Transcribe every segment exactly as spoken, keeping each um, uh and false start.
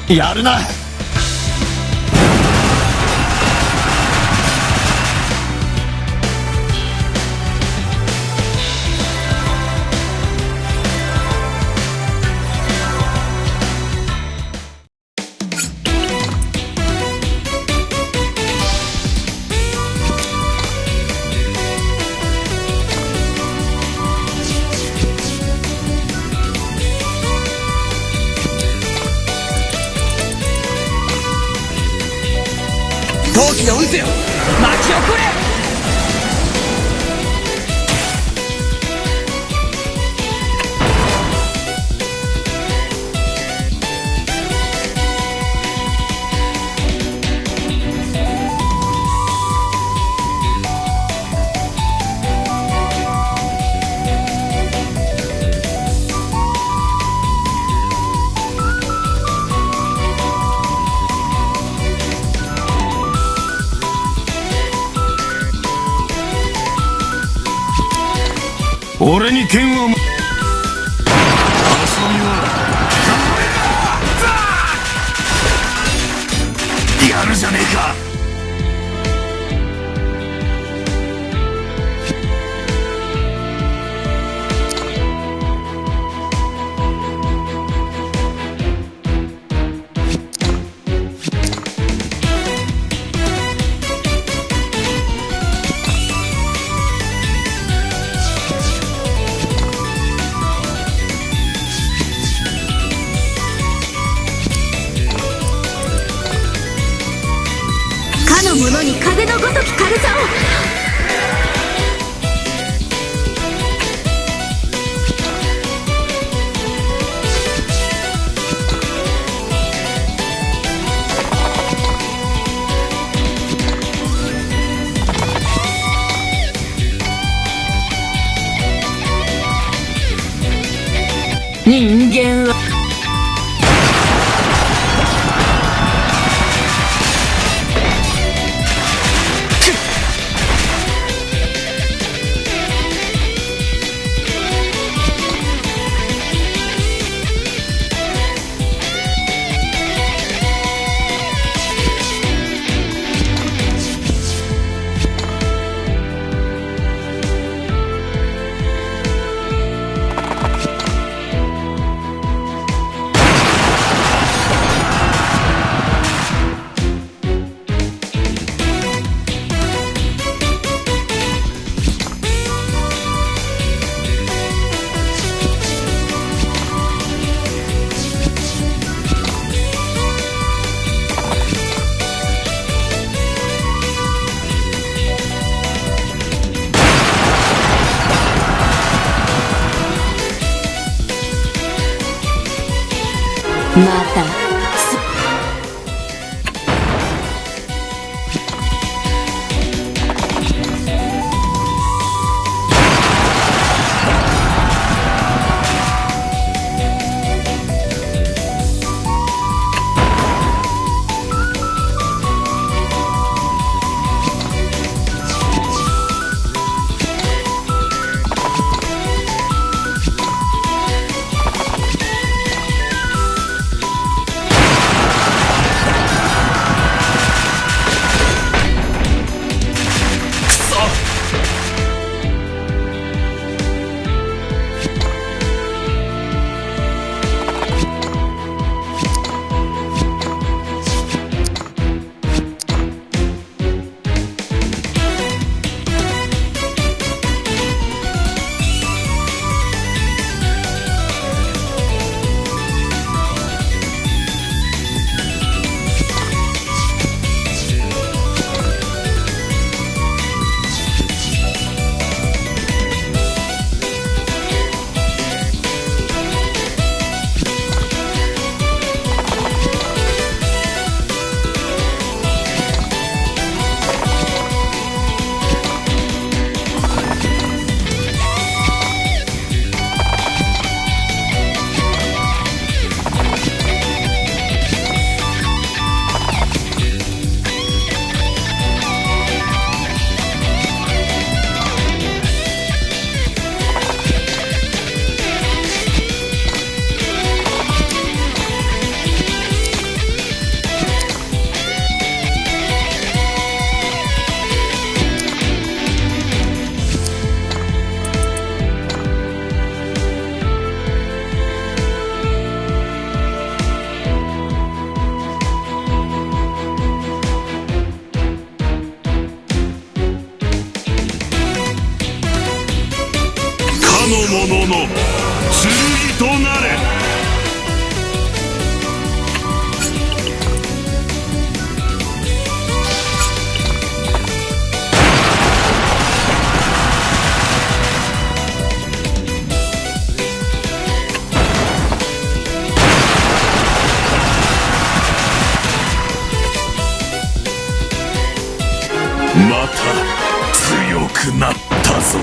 やるな。陶器を打てよ、薪をくれ。俺に剣は、遊びはやめろ！やるじゃねえか！かの者に風のごとき軽さを。人間は。者の剣となれ。また強くなったぞ。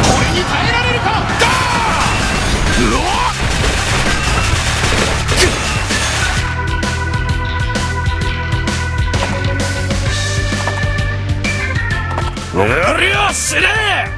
これに耐えられるか。ガー！うわっ！うりゃ死ねえ！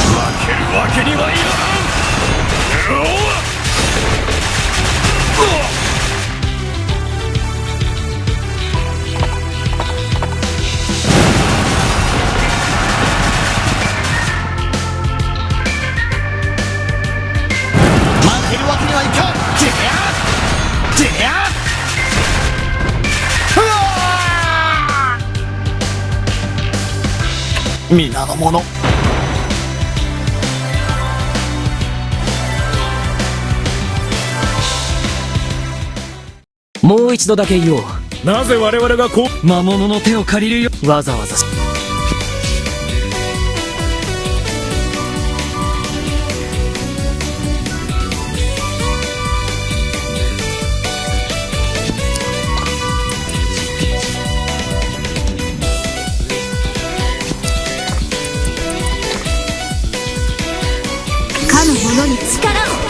負けるわけにはいかん！うおっ！負けるわけにはいかん！てや！てや！うわ！皆の者。もう一度だけ言おう。なぜ我々がこう、魔物の手を借りるよ。わざわざ。かの者に力を。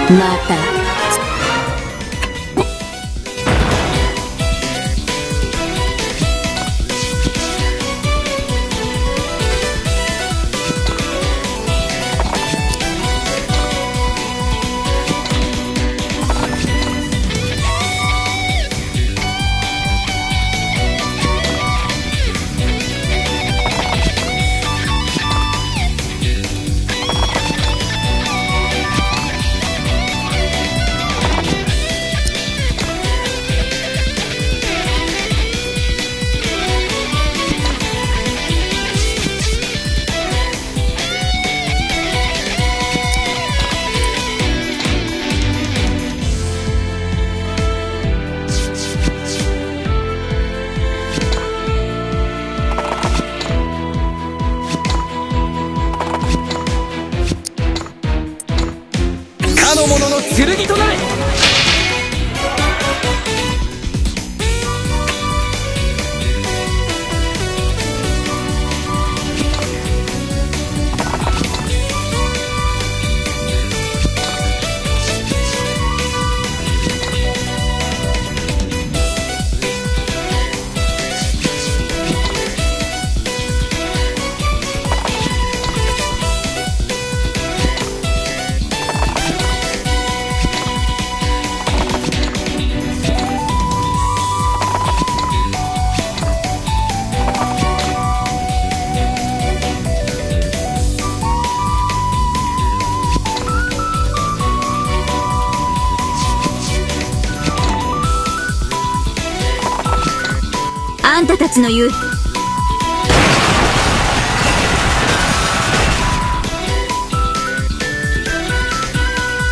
また。 かの者の剣となれ。 あんたたちの言う